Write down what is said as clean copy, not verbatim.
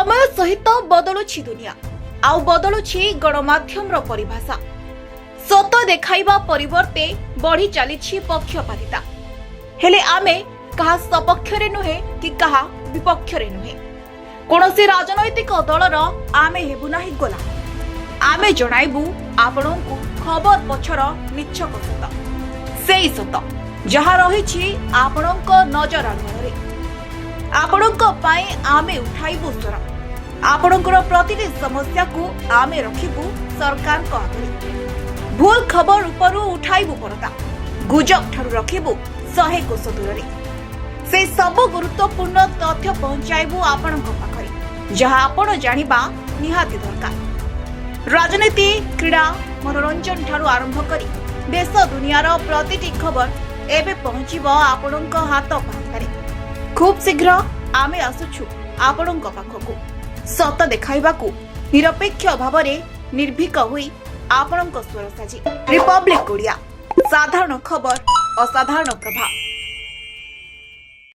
ସମୟ ସହିତ ବଦଳୁଛି ଦୁନିଆ, ଆଉ ବଦଳୁଛି ଗଣମାଧ୍ୟମର ପରିଭାଷା। ସତ ଦେଖାଇବା ପରିବର୍ତ୍ତେ ବଢି ଚାଲିଛି ପକ୍ଷପାତିତା। ହେଲେ ଆମେ କାହା ସପକ୍ଷରେ ନୁହେଁ କି କାହା ବିପକ୍ଷରେ ନୁହେଁ। କୌଣସି ରାଜନୈତିକ ଦଳର ଆମେ ହେବୁ ନାହିଁ ଗୋଲାମ। ଆମେ ଜଣାଇବୁ ଆପଣଙ୍କୁ ଖବର ପଛର ନିଚ୍ଛକ ସତ, ସେଇ ସତ ଯାହା ରହିଛି ଆପଣଙ୍କ ନଜର ଆଢୁଆଳରେ। ଆପଣଙ୍କ ପାଇଁ ଆମେ ଉଠାଇବୁ ସ୍ୱର। ଆପଣଙ୍କର ପ୍ରତିଟି ସମସ୍ୟାକୁ ଆମେ ରଖିବୁ ସରକାରଙ୍କ ଆଗରେ। ଭୁଲ ଖବର ଉପରୁ ଉଠାଇବୁ ପରଦା, ଗୁଜବ ଠାରୁ ରଖିବୁ 100 କୋଶ ଦୂରରେ। ସେ ସବୁ ଗୁରୁତ୍ୱପୂର୍ଣ୍ଣ ତଥ୍ୟ ପହଞ୍ଚାଇବୁ ଆପଣଙ୍କ ପାଖରେ, ଯାହା ଆପଣ ଜାଣିବା ନିହାତି ଦରକାର। ରାଜନୀତି, କ୍ରୀଡ଼ା, ମନୋରଞ୍ଜନ ଠାରୁ ଆରମ୍ଭ କରି ଦେଶ ଦୁନିଆର ପ୍ରତିଟି ଖବର ଏବେ ପହଞ୍ଚିବ ଆପଣଙ୍କ ହାତ ପାହାନ୍ତାରେ। ଖୁବ୍ ଶୀଘ୍ର ଆମେ ଆସୁଛୁ ଆପଣଙ୍କ ପାଖକୁ ସତ ଦେଖାଇବାକୁ, ନିରପେକ୍ଷ ଭାବରେ ନିର୍ଭୀକ ହୋଇ ଆପଣଙ୍କ ସ୍ୱର ସାଜି। ରିପବ୍ଲିକ ଓଡ଼ିଆ, ସାଧାରଣ ଖବର, ଅସାଧାରଣ ପ୍ରଭାବ।